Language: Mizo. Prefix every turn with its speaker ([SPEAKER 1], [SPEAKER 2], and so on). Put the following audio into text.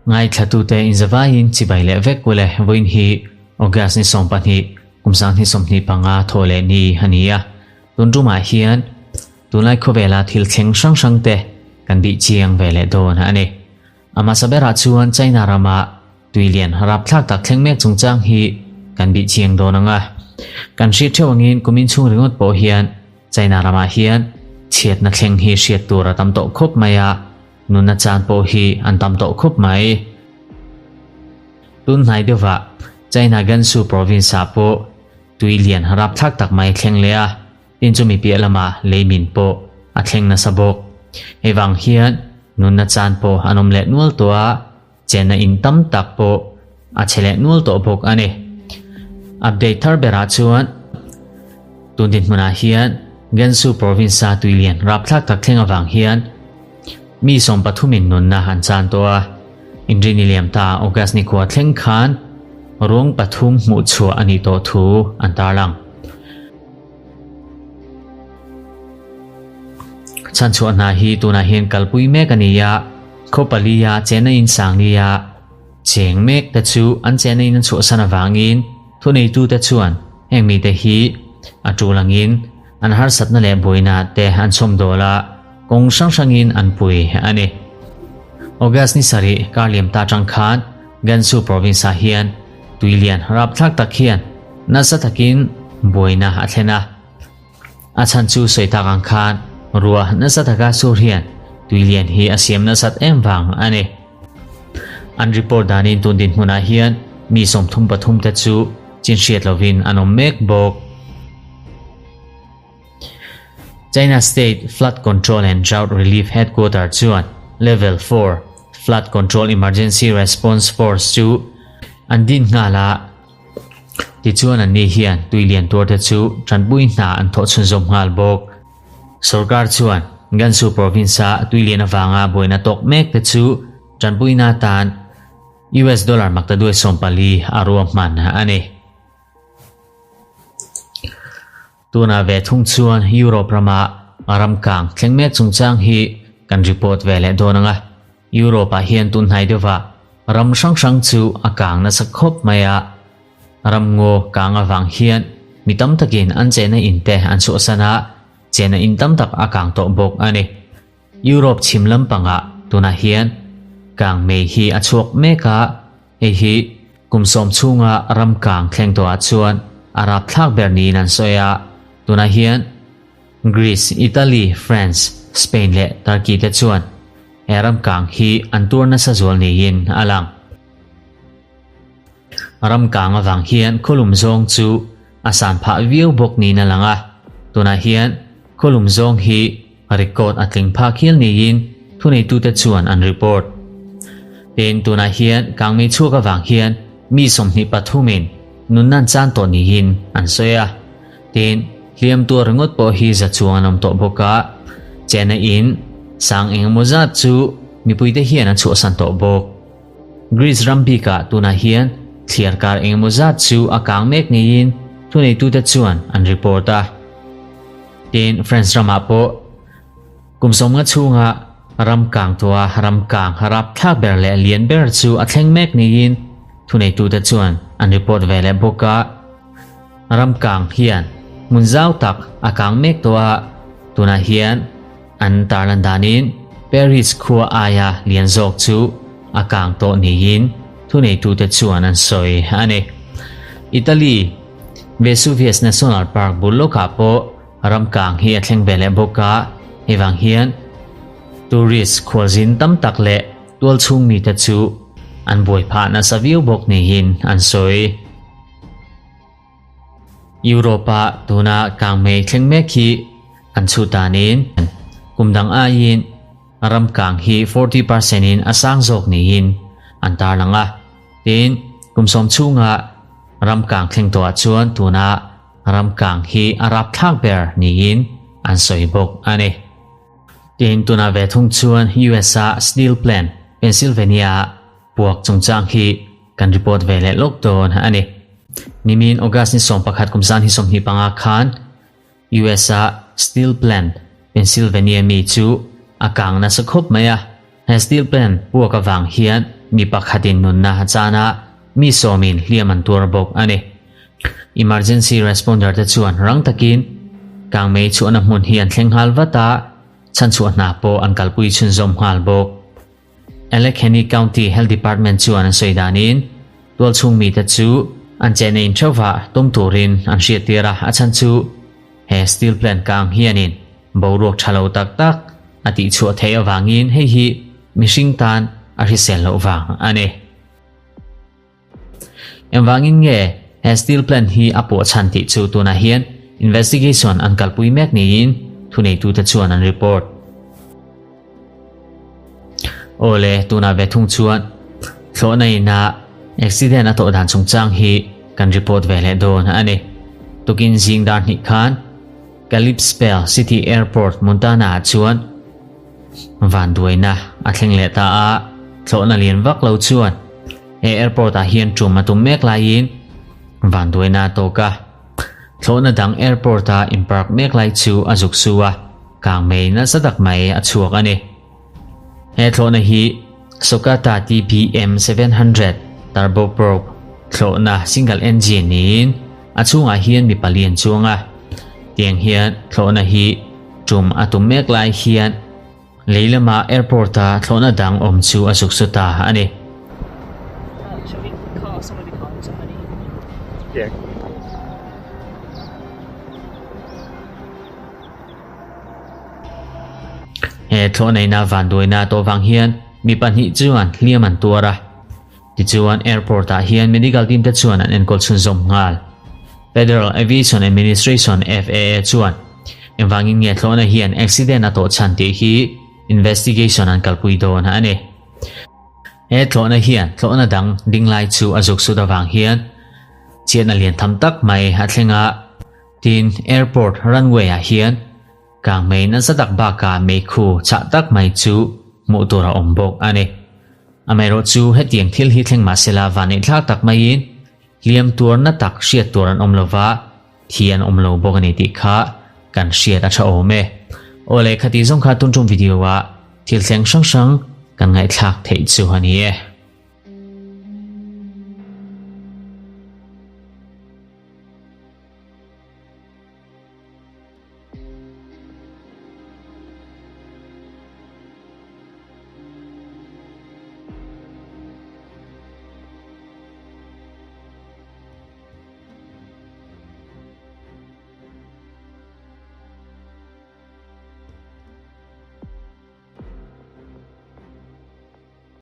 [SPEAKER 1] Ngaithlatute inzavaiin chibai leh vek ule vawiin hi August ni 12 kum 2025 thaw leh ni a ni a. Tun tumah hian tunlai khawvela thil thleng hrang hrangte kan bih chiang ve leh dawn a ni. A hmasa berah chuan China rama tui lian rapthlak tak thleng mek chungchang hi kan bih chiang dawn ang a. Kan hriat theuh angin kumin chhung ringawt pawh hian China ramah hian chhiatna thleng hi hriat tur a tam tawh khawp mai a, nunna chan pawh hi an tam tawh khawp mai. Tun hnai deuhah China Gansu province-ah pawh tui lian rapthlak tak mai thleng leh a. Tin chumi piah lamah leimin pawh a thleng nasa bawk. Hei vang hian nunna chan pawh an awm leh nual tawh a, chenna in tam tak pawh a chhe leh nual tawh bawk a ni. Update thar berah chuan tun dinhmunah hian Gansu province-a tuilian rapthlak tak thleng avang hian mi 13 in nunna an chan tawh a. Inrini liam ta August ni khua thleng khan ruang pathum hmuh chhuah a nih tawh thu an tarlang. Chhanchhuah hna hi tunah hian kalpui mek a ni a, khaw palia chena in sanglia cheng mek te chu an chena in an chhuahsan avangin thuneitute chuan heng mite hi a tul angin an harsatna leh buaina te an chhawmdawl a, kawng hrang hrangin an pui a ni. August ni sarih kar liam ta atang khan Gansu province-ah hian tuilian rapthlak tak hian nasa takin buaina a thlen a. A chhan chu sawi tak ang khan ruah nasa taka sur hian tuilian hi a siam nasat em vang a ni. An report danin tun dinhmunah hian mi 33 te chu chin hriat lovin an awm mek bawk. China State Flood Control and Drought Relief Headquarter chuan Level 4 Flood Control Emergency Response Force chu an din nghal a, tichuan anni hian tuilian tuarte chu tanpui hna an thawh chhunzawm nghal bawk. Sorkar chuan Gansu province-a tuilian avanga buaina tawk mek te chu tanpuina atan US dollar maktaduai 14 a ruahman a ni. Tunah ve thung chuan Europe rama ramkang thleng mek chungchang hi kan report ve leh dawn ang a. Europe-ah hian tun hnai deuhah ram hrang hrang chu a kang nasa khawp mai a. Ramngaw kang avang hian mi tam takin an chehna in te an chhuahsan a, chehna in tam tak a kang tawh bawk a ni. Europe chhim lampangah tunah hian kang mei hi a chhuak mek a, hei hi kum 10 chhunga ram kang thleng tawhah chuan a rapthlak ber niin an sawi a. Tunah hian Greece, Italy, France, Spain leh Turkey te chuan he ram kang hi an tur nasa zual niin a lang. Ram kang avang hian khawlum zawng chu a san phah viau bawk niin a lang a. Tunah hian khawlum zawng hi record a tling phak hial niin thuneitute chuan an report. Tin, tunah hian kangmei chhuak avang hian mi 23 in nunna an chan tawh niin an sawi a. Tin, hliam tuar ringawt pawh hi za chuang an awm tawh bawk a, chena in sang engemaw zat chu mipuite hian an chhuahsan tawh bawk. Greece ram bikah tunah hian thliar kar engemaw zat chu a kang mek niin thuneitute chuan an report a. Tin, France ramah pawh kum 50 chhunga ram kang tua ram kang rapthlak ber leh lian ber chu a thleng mek niin thuneitute chuan an report ve leh bawk a. Ram kang hian hmun zau tak a kang mek tawh a, tunah hian an tarlan danin Paris khua aia lian zawk chu a kang tawh niin thuneitute chuan an sawi a ni. Italy Vesuvius National Park bul lawkah pawh ram kang hi a thleng ve leh bawk a, hei vang hian tourist khualzin tam tak leh tual chhung mite chu an buai phah nasa viau bawk niin an sawi. Europe-a tuna kangmei thleng mek hi an chhut danin kum dang aiin ram kang hi 40% in a sang zawk niin an tarlang a. Tin, kum 10 chhunga ram kang thleng tawhah chuan tuna ram kang hi a rapthlak ber niin an sawi bawk a ni. Tin, tuna ve thung chuan US-a steel plant Pennsylvania-a puak chungchang hi kan report ve leh lawk dawn a ni. Nimin August ni 11 kum 2025 khan US-a steel plant Pennsylvania mi chu a kang nasa khawp mai a. He steel plant puak avang hian mi pakhatin nunna a chan a, mi sawmin hliam an tuar bawk a ni. Emergency responder te chuan rang takin kangmei chhuahna hmun hi an thleng nghal vat a, chhanchhuah hna pawh an kalpui chhunzawm nghal bawk. Allegheny County Health Department chuan an sawi danin tualchhung mite chu an chenna in theuhvah tum turin an hriattir a, a chhan chu he steel plant kang hianin boruak tha lo tak tak a tihchhuah theih avangin hei hi mihring tan a hrisel loh vang a ni. Engvangin nge he steel plant hi a pawh chhan tih chu tunah hian investigation an kalpui mek niin thuneitute chuan an report. Awle, tunah ve thung chuan thlawhna ina accident a tawh dan chungchang hi kan report ve leh dawn a ni. Tukin zing dar hnih khan Kalispell City Airport, Montana ah chuan Vanduaina a thleng leh ta a, thlawhna lian vak lo chuan he airport ah hian tum a tum mek laiin vanduaina a tawk a. Thlawhna dang airport a in park mek lai chu a zuk su a, kang mei nasa tak mai a chhuak a ni. He thlawhna hi Socata TBM 700 turboprop thlawhna single engine niin a chhungah hian mi pali an chuang a. Tiang hian thlawhna hi Tum a tum mek lai hian lei lama airport-a thlawhna dang awm chu a zuk su ta a ni. He thlawhnaina vanduaina tawh vang hian mi pahnih chuan hliam an tuar a. Tichuan, airport-ah hian medical team te chuan an enkawl chhunzawm nghal. Federal Aviation Administration, FAA, chuan engvangin nge thlawhna hian accident a tawh chhan tih hi investigation an kalpui dawn a ni. He thlawhna hian thlawhna dang ding lai chu a zuk sut avang hian chhiatna lian tham tak mai a thleng a. Tin, airport runway-ah hian Kangmei nasa tak bakah meikhu chah tak mai chu hmuh tur a awm bawk a ni. Amaherawh chu hetiang thil hi thleng mah sela vaneihthlak tak maiin hliam tuarna tak hriat tur an awm lova, thi an awm lo bawk a ni tih kha kan hriat a tha awm e. Aw le khati zawng kha tun tum video ah thil thleng hrang hrang kan ngaihthlak theih chu a ni e.